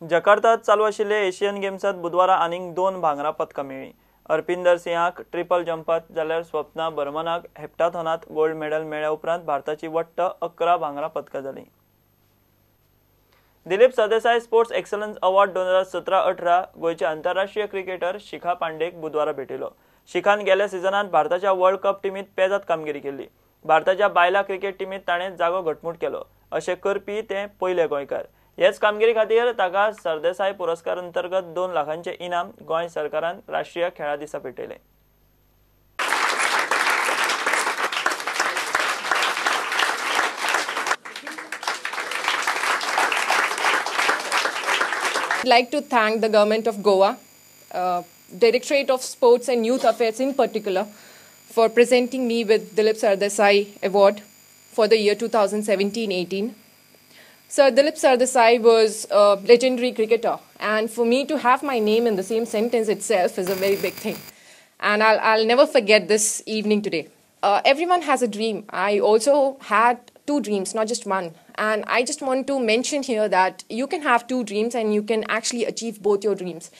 जकार्तात चालू आशिल्ले एशियन गेम्सात बुधवारा आनीक 2 भांगरा पदकां मेळ्ळीं. अर्पिंदर सिंहाक ट्रिपल जंपात जाल्यार स्वप्ना बर्मनाक हेप्टाथॉनात गोल्ड मेडल मेळ्ळ्या उपरांत भारताची वट्ट 11 भांगरा पदकां जालीं. Dilip Sardesai sports excellence award 2017-18 गोंयचे आंतरराष्ट्रीय क्रिकेटर शिखा पांडेक बुधवारा भेटयलो. शिखान गेल्या सिजनांत भारताच्या वर्ल्ड कप टिमीत पेजात कामगिरी केल्ली. भारताच्या बायला क्रिकेट टिमीत ताणें जागो घटमूट केलो. अशें करपी ते पयले गोंयकार. हेच कामगिरी खातीर ताका सरदेसाय पुरस्कार अंतर्गत 2 लाखांचे इनाम गोंय सरकारान राष्ट्रीय खेळा दिसा भेटयलें. I'd like to thank the government of Goa, Directorate of Sports and Youth Affairs in particular, for presenting me with Dilip Sardesai Award for the year 2017-18. Sir Dilip Sardesai was a legendary cricketer, and for me to have my name in the same sentence itself is a very big thing. And I'll never forget this evening today. Everyone has a dream. I also had 2 dreams, not just one. And I just want to mention here that you can have 2 dreams and you can actually achieve both your dreams.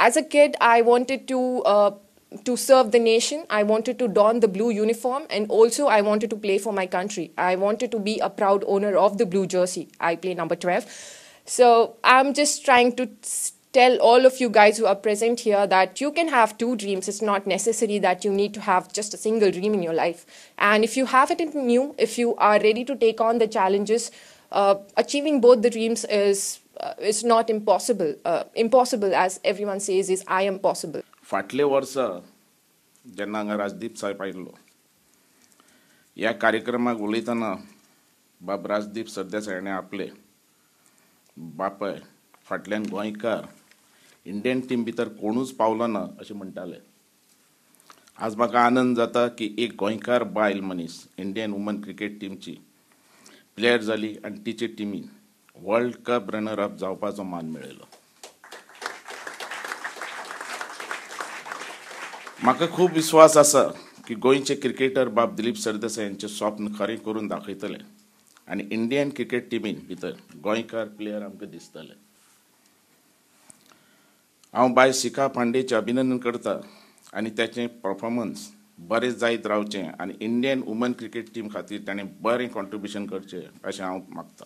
As a kid, I wanted to serve the nation. I wanted to don the blue uniform, and also I wanted to play for my country. I wanted to be a proud owner of the blue jersey. I play number 12. So I'm just trying to tell all of you guys who are present here that you can have 2 dreams. It's not necessary that you need to have just a single dream in your life. And if you have it in you, if you are ready to take on the challenges, achieving both the dreams is not impossible. Impossible, as everyone says, is I am possible. फाटले वर्सा जेन्ना हांगा राजदीप साहेब आयिल्लो ह्या कार्यक्रमाक उलयतना बाब राजदीप सरदेसाय हाणें आपले बापाय फाटल्यान गोंयकार इंडियन टीम भितर कोणूच पावलो ना अशें म्हणटाले. आज म्हाका आनंद जाता की एक गोंयकार बायल मनीस इंडियन वुमन क्रिकेट टीमची प्लेयर जाली आनी तिचे टिमीन वर्ल्ड कप रनर अप जावपाचो मान मेळयलो. म्हाका खूब विश्वास आसा की गोंयचे क्रिकेटर बाब दिलीप सरदेसाय यांचे स्वप्न खरें करून दाखयतले आनी इंडियन क्रिकेट टिमीन भितर गोंयकार प्लेयर आमकां दिसतले. हांव बाय शिखा पांडेचें अभिनंदन करता आनी ताचें परफॉर्मन्स बरें जायत रावचें आनी इंडियन वुमन क्रिकेट टीम खातीर ताणें बरें कॉन्ट्रिब्युशन करचें अशें हांव मागता.